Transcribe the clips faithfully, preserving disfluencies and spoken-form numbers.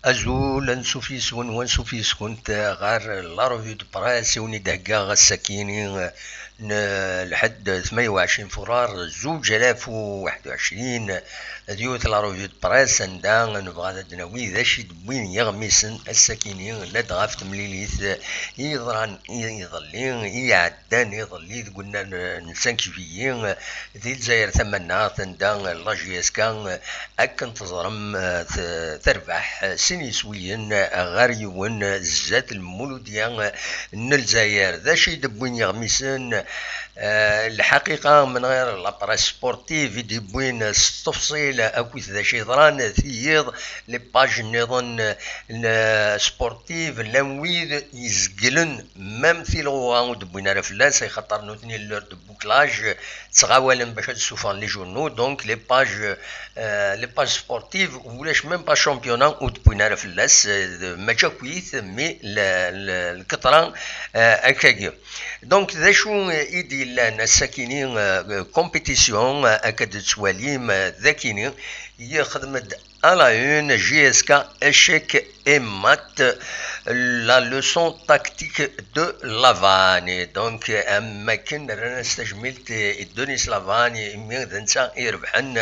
Azul, ansuf yes-wen, wansuf yes-kunt ɣer la revue de presse i wen-id-heggaɣ ass-akini n lḥedd tmanya u ɛecrin furar zuǧ alaf u waḥed u ɛecrin. D yiwet la revue de presse anda nebɣa ad d-nawi d acu i d-wwin yiɣmisen ass-akini, ladɣa ɣef temlilit i yeḍran iḍelli, i iɛeddan iḍelli deg unnar n cinq juillet di Lezzayer Tamaneɣt, anda la J S K, akken teẓrem, eh, t-, terbeḥ, eh, sin yiswiyen, eh, ɣer yiwen, eh, zdat Lmuludya, eh, n Lezzayer. D acu i d-wwin yiɣmisen? Eh, lḥaqiqa, menɣir la presse sportive i d-yewwin s tefṣil akkit d acu yeḍran tiyiḍ, les pages nniḍen, eh, n, eh, sportive, llan wid yezglen même tilɣuɣa ur d-wwin ara fell-as, axaṭer nutni l'heure de bouclage ttɣawalen bac ad ssufɣen les journaux, donc les pages, euh, les pages sportives, ulac même pas championnat ur d-wwin ara fell-as, euh, mačči akkit, mais le, le, lkeṭra, euh, akkagi. Donc d acu i d-yellan ass-akini, euh, compétition, euh, akka d-tettwalim, euh, d akini, yexdem-d à la une, J S K, échec et mat, la leçon tactique de Lavagne. Donc, am wakken rran-as tajmilt i Denis Lavagne, imi d netta i irebḥen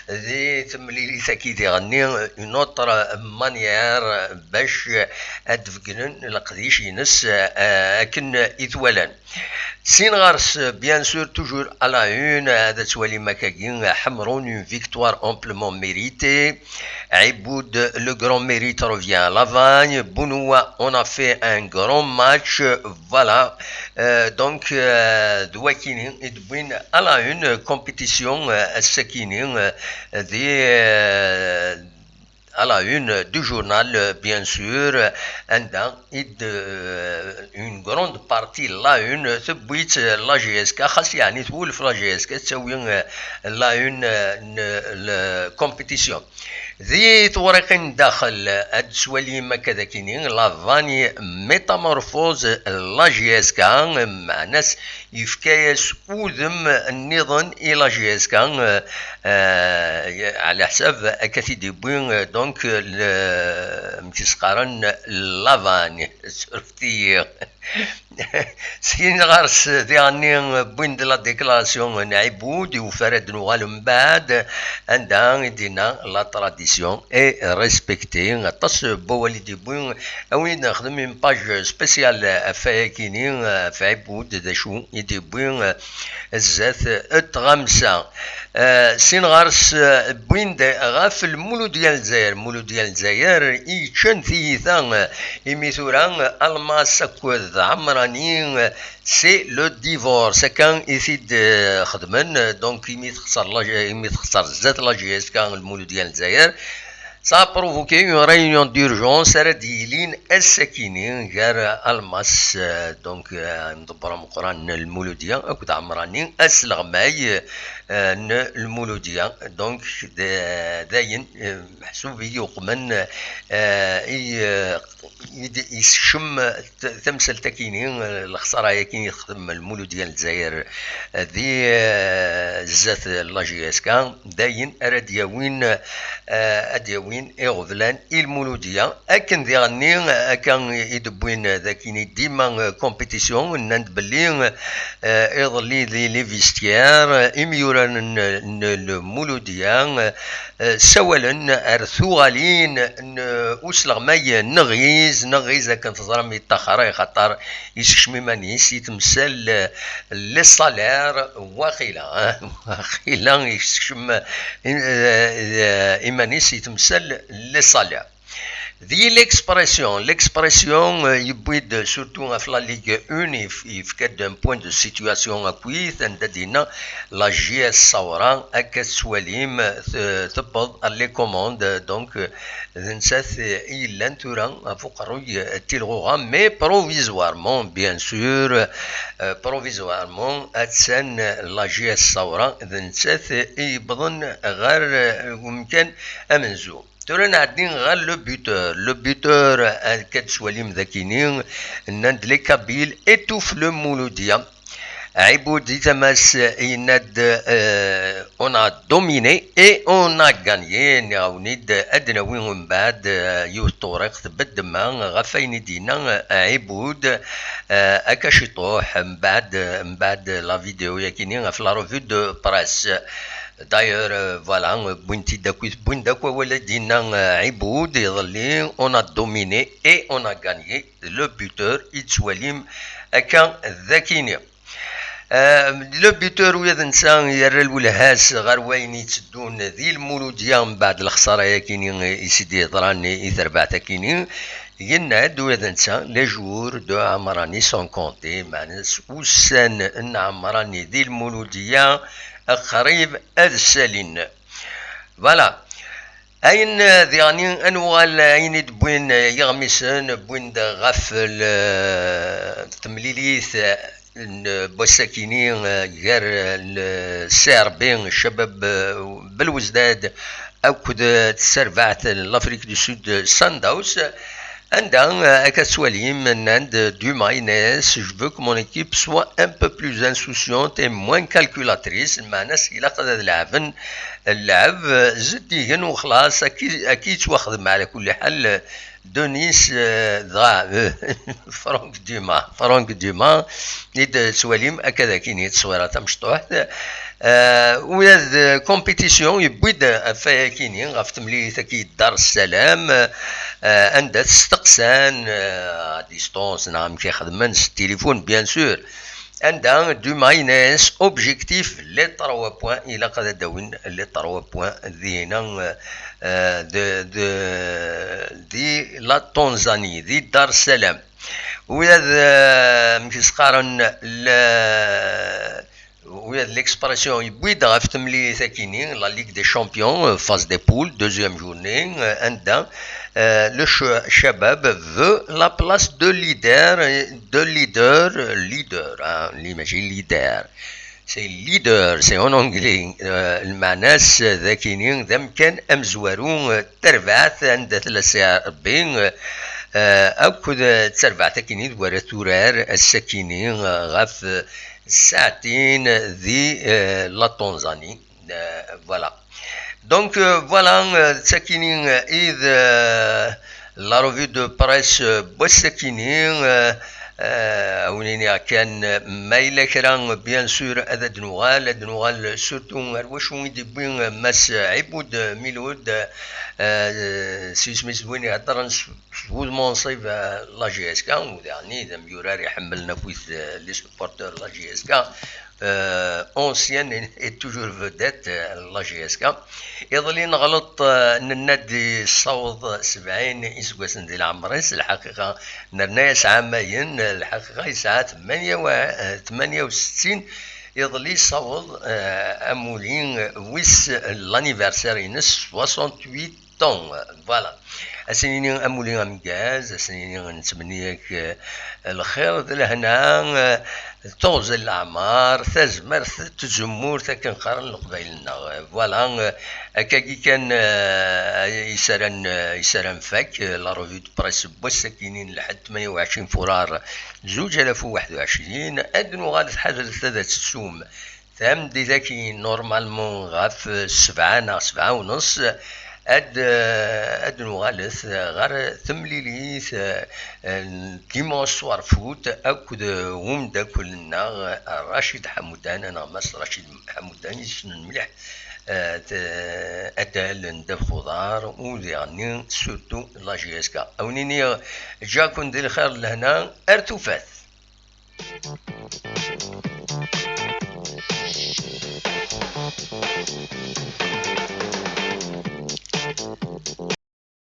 di temlilit-agi diɣenni, une autre manière bac ad d-beggnen leqdic-ines, eh, akken i t-walan. Sin ɣer-s, bien sûr, toujours à la une, ad twalim akkagi, Ḥemrun, une victoire amplement méritée. Ɛibud, le grand mérite revient à Lavagne. Bounoua, on a fait un grand match. Voilà. Euh, donc, euh, d wakini i d-wwin à la une compétition, euh, ass-akini, euh, di, euh, à la une du journal, euh, bien sûr, euh, anda i d, euh, une grande partie la une, euh, tewwi-tt, euh, la J S K, xas yeɛni twulef la J S K, tettawi, euh, la une, euh, n, le compétition. Di tewriqin n daxel, ad twalim akka d akini, Lavagne métamorphose la J S K, meɛna-s yefka-yas udem nniḍen i la J S K, euh, euh, ɛla ḥsab akka t-id-yewwi, euh, donc, euh, le, amek i s-qqaren, Lavagne, surfet-iyi. Sin ɣer-s diɣenni wwin-d la déclaration n Ɛibud, i ufar ad nuɣal mbeɛd, anda i d-yenna la tradition est respectée. Aṭas n wawal i d-yewwi, a win nexdem une page spéciale ɣef wayakini, ɣef Ɛibud, d acu i d-yewwi zdat n tɣamsa. Eh, sin ɣer-s, eh, wwin-d ɣef Lmuludya n Lezzayer. Lmuludya n Lezzayer i yeččan tiyita, eh, imi tura, eh, Almas akked Ɛemrani, eh, c'est le divorce. Akka i t-id, eh, xedmen. Donc, imi texser la, imi texser zdat la J S K Lmuludya n Lezzayer, ça a provoqué une réunion d'urgence ara d-yilin ass-akini gar Almas, euh, donc, euh, amḍebber ameqqran n Lmuludya, akked Ɛemrani, asleɣmay, euh, n Lmuludya. Donc, d-, dayen, euh, meḥsub i yuqmen, euh, i, euh, i d-, yessekcem t-, tamsalt-akini, euh, lexsara-yakini i texdem Lmuludya n Lezzayer, euh, di, euh, zdat la J S K. Dayen ara d-yawin, eh, ad d-yawin iɣeblan i Lmuludya. Akken diɣenni, akka i d-wwin d akini dima, eh, compétition, nnan-d belli, eh, iḍelli di les vestiaires, eh, imyuran n, n Lmuludya, eh, ssawalen ar tuɣalin n usleɣmay Neɣiz. Neɣiz, akken teẓram, yeṭṭaxer, axaṭer yessekcem iman-is i temsal, eh, les salaires, waqila, waqila yekcem, eh, eh, iman-is i temsal les salaires. Di l'expression, l'expression, eh, yewwi-d surtout ɣef la Ligue un, yef-, yefka-d un point de situation akkit, anda d-yenna la J S Saoura, akka tettwalim, t-, tewweḍ à les commandes, donc, eh, d nettat i yellan tura ɣef uqerruy n tilɣuɣa, mais provisoirement, bien sûr, euh, provisoirement, attan la J S Saoura, d nettat i yewwḍen ɣer, euh, umkan amenzu. Tura nɛeddi ɣer le buteur. Le buteur, euh, akka d-tettwalim d akini, nnan-d les Kabyles étouffent le Mouloudia. Ɛibud di tama-s yenna-d, euh, on a dominé et on a gagné. Nniɣ-awen-id ad d-nawi mbeɛd, euh, yiwet tewriqt beddemma ɣef wayen i d-yenna, euh, Ɛibud, euh, akka ciṭuḥ mbeɛd, mbeɛd la vidéo-yakini ɣef la revue de presse. D'ailleurs, euh, voilà, wwin-t-id akk, wwin-d akk awal i d-yenna, euh, Ɛibud iḍelli, on a dominé et on a gagné. Le buteur i tettwalim akka d akini. Euh, le buteur, ula d netta yerra lwelha-s ɣer wayen yetteddun di Lmuludya mbeɛd lexsara-yakini i s-id-yeḍran i terbaɛt-akini. Yenna-d ula d netta, les jours de Ɛemrani sont comptés, meɛna ussan n Ɛemrani di Lmuludya qrib ad ssalin. Voilà. Ayen, eh, diɣen, ad nuɣal ayen i d-wwin, eh, yiɣmisen, wwin-d ɣef l-, temlilit, eh, n wass-akini, eh, gar, eh, l-, C R B, Cabab, eh, Belwezdad, akked, eh, tserbaɛt n l'Afrique du Sud, eh, Sundowns. Anda, eh, akka tettwalim, nnan-d Dumas, Ines, je veux que mon équipe soit un peu plus insouciante et moins calculatrice, meɛna s ilaq ad lɛeben llɛeb, eh, zeddigen u xlaṣ, akka, akka yettwaxdem ɛla kulli ḥal, eh, Denis, eh, dɣa, eh, Franck Dumas, Franck Dumas, i d-tettwalim akka d akini ttṣwira tamecṭuḥt. Eh, ula d compétition yewwi-d ɣef wayakini, ɣef temlilit-agi Dar Ssalam, eh, anda testeqsan, eh, à distance, neɣ amek i xedmen, s tilifun, bien sûr. Anda Dumas yenna-as, objectif, les trois points, ilaq ad d-awin les trois points, dihina, eh, de, de, di la Tanzanie, di Dar Ssalam. Ula d, eh, amek i s-qqaren, le, ula d l'expression yewwi-d ɣef temlilit-akini, la Ligue des Champions, euh, phase des poules, deuxième journée, euh, anda, euh, le Ch-, Chabab veut la place de leader, euh, de leader, euh, leader, hein, li-, mačči leader. C'est leader, c'est en anglais. Euh, lmeɛna-s d akini, d amkan amezwaru, euh, terbaɛt anda tella C R B, euh, euh, akked, euh, terbaɛt akini d wara turar ass-akini, euh, ɣef, euh, saatin di, euh, la Tanzanie. Euh, voilà. Donc, euh, voilà, euh, d takini, euh, i d, euh, la revue de presse, euh, n wass-akini, euh, euh, a wen-iniɣ kan, euh, ma yella kra, euh, bien sûr, ad d-nuɣal, ad d-nuɣal surtout ar wacu i d-yewwi, euh, Mass Ɛibud, euh, Milud, euh, euh, s yisem-is d win iheddren s, s wudem unṣib, euh, la J S K, u daɣen d amyurar iḥemmlen akk, euh, les supporters la J S K, euh, ancienne et, et toujours vedette, euh, la J S K. Iḍelli neɣleḍ, euh, nenna-d yessaweḍ sebɛin iseggasen di leɛmer-is, lḥaqiqa nerna-yas ɛamayen, lḥaqiqa yesɛa tmanya wa-, euh, tmanya u settin, iḍelli yessaweḍ, euh, amulli wis l'anniversaire-ines, soixante-huit ans, voilà. Ad s-nini amulli ameggaz, ad s-nini nettmenni-ak, eh, lxir d lehna, eh, d teɣzi n leɛmer, tazmert d tzemmurt akken qqaren Leqbayel-nneɣ. Voilà, eh, akkagi kan, eh, i s ara n-, eh, i s ara nfak, eh, la revue de presse n wass-akini n lḥedd tmanya u ɛecrin furar zuǧ alaf u waḥed u ɛecrin. Ad nuɣal, ḥadret ad tettum. Tameddit-agi, normalement, ɣef ssebɛa neɣ ssebɛa u nneṣ, ad, ad nuɣalet ɣer temlilit, eh, n dimanche soir foot akked umeddakel-nneɣ Racid Ḥamudan, aneɣmas Racid Ḥamudan, yessnen mliḥ, eh, t-, adal n ddabex uḍar u diɣenni surtout la J S K. A wen-iniɣ, ǧǧiɣ-ken di lxir d lehna, ar tufat.